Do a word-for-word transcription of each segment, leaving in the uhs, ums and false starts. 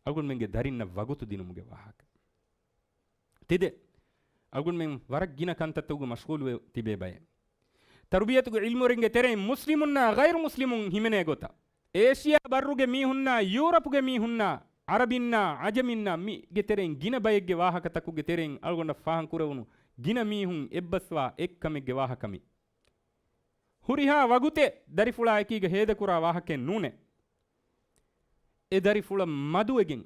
އަޅުގަނޑުމެންގެ ދަރިންނަށް ވަގުތު ދިނުމުގެ ވާހަކަ. ތިދެ، އަޅުގަނޑުމެން ވަރަށް ގިނަ ކަންތައްތަކުގަ މަޝްޣޫލުވެ ތިބޭ ބައެއް. ތަރުބިޔަތުގެ ޢިލްމުވެރިންގެ ތެރެއިން މުސްލިމުންނާ ޣައިރު މުސްލިމުން ހިމެނޭ ގޮތަށް، އޭޝިޔާ ބައްރުގެ މީހުންނާ، ޔޫރަޕުގެ މީހުންނާ، ޢަރަބިންނާ، ޢަޖަމިންނާ، މީގެ ތެރެއިން ގިނަ ބައެއްގެ ވާހަކަތަކުގެ ތެރެއިން އަޅުގަނޑަށް ފާހަގަ ކުރެވުނު ގިނަ މީހުން އެއްބަސްވާ އެއްކަމެއްގެ ވާހަކަ މި. ހުރިހާ ވަގުތެއް ދަރިފުޅާ އެކީގަ ހޭދަކުރާ ވާހަކައެއް ނޫނޭ. އެ ދަރިފުޅަށް މަދުވެގެން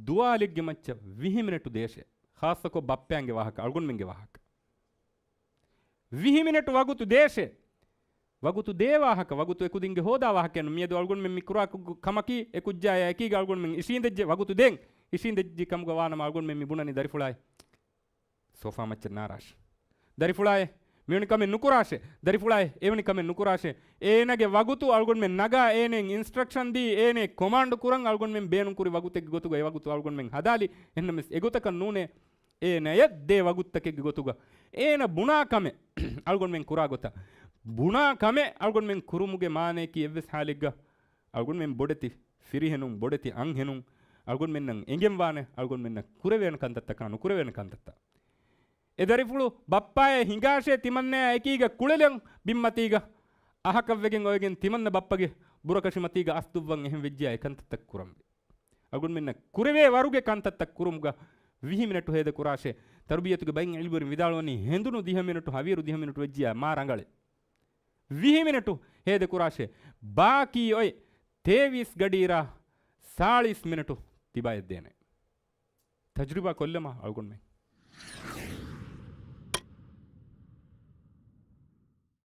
ދުވާލެއްގެ މައްޗަށް ވިހި މިނެޓު ދޭށޭ. ޚާއްޞަކޮށް ބައްޕައިންގެ ވާހަކަ، އަޅުގަނޑުމެންގެ ވާހަކަ. ވިހި މިނެޓު ވަގުތު ދޭށޭ. ވަގުތު ދޭ ވާހަކަ، ވަގުތު އެކުދިންގެ ހޯދާ ވާހަކައެއް ނޫން. މިއަދު އަޅުގަނޑުމެން މި ކުރާ ކު-، ކަމަކީ އެ ކުއްޖާޔާ އެކީގަ އަޅުގަނޑުމެން އިށީނދެއްޖެ، ވަގުތު ދޭން. އިށީނދެއްޖެ ކަމުގަ ވާނަމަ އަޅުގަނޑުމެން މި ބުނަނީ ދަރިފުޅާއި ސޯފާ މައްޗަށް ނާރާށޭ. ދަރިފުޅާއޭ، މިވެނި ކަމެއް ނުކުރާށޭ. ދަރިފުޅާއޭ، އެވެނި ކަމެއް ނުކުރާށޭ. އޭނާގެ ވަގުތު އަޅުގަނޑުމެން ނަގާ، އޭނައަށް އިންސްޓްރަކްޝަން ދީ، އޭނައަށް ކޮމާންޑު ކުރަން އަޅުގަނޑުމެން ބޭނުންކުރި ވަގުތެއްގެ ގޮތުގަ އެ ވަގުތު އަޅުގަނޑުމެން ހަދާލި. އެހެންނަމަވެސް އެގޮތަކަށް ނޫނޭ. އޭނަޔަށް ދޭ ވަގުތުތަކެއްގެ ގޮތުގަ އޭނަ ބުނާ ކަމެއް އަޅުގަނޑުމެން ކުރާ ގޮތަށް، ބުނާ ކަމެއް އަޅުގަނޑުމެން ކުރުމުގެ މާނަޔަކީ އެއްވެސް ހާލެއްގަ އަޅުގަނޑުމެން ބޮޑެތި ފިރިހެނުން، ބޮޑެތި އަންހެނުން އަޅުގަނޑުމެންނަށް އެނގެންވާނެ، އަޅުގަނޑުމެންނަށް ކުރެވޭނެ ކަންތައްތަކާ ނުކުރެވޭނެ ކަންތައްތައް. އެ ދަރިފުޅު ބައްޕާޔަށް ހިނގާށޭ ތިމަންނަޔާ އެކީގަ ކުޅެލަން ބިންމަތީގަ އަހަކަށްވެގެން އޮވެގެން ތިމަންނަ ބައްޕަގެ ބުރަކަށި މަތީގަ އަސް ދުއްވަން އެހެން ވެއްޖިޔާ އެ ކަންތައްތައް ކުރަންވީ. އަޅުގަނޑުމެންނަށް ކުރެވޭ ވަރުގެ ކަންތައްތައް ކުރުމުގަ ވިހި މިނެޓު ހޭދަ ކުރާށޭ. ތަރުބިޔަތުގެ ބައިން ޢިލްމުވެރިން ވިދާޅުވަނީ ހެނދުނު ދިހަ މިނެޓު، ހަވީރު ދިހަ މިނެޓު ވެއްޖިޔާ މާ ރަނގަޅޭ. ވިހި މިނެޓު ހޭދަ ކުރާށޭ. ބާކީ އޮތް ތޭވީސް ގަޑިއިރާ ސާޅީސް މިނެޓު ތިބާޔަށް ދޭނެ. ތަޖުރިބާ ކޮށްލަމާ އަޅުގަނޑުމެން.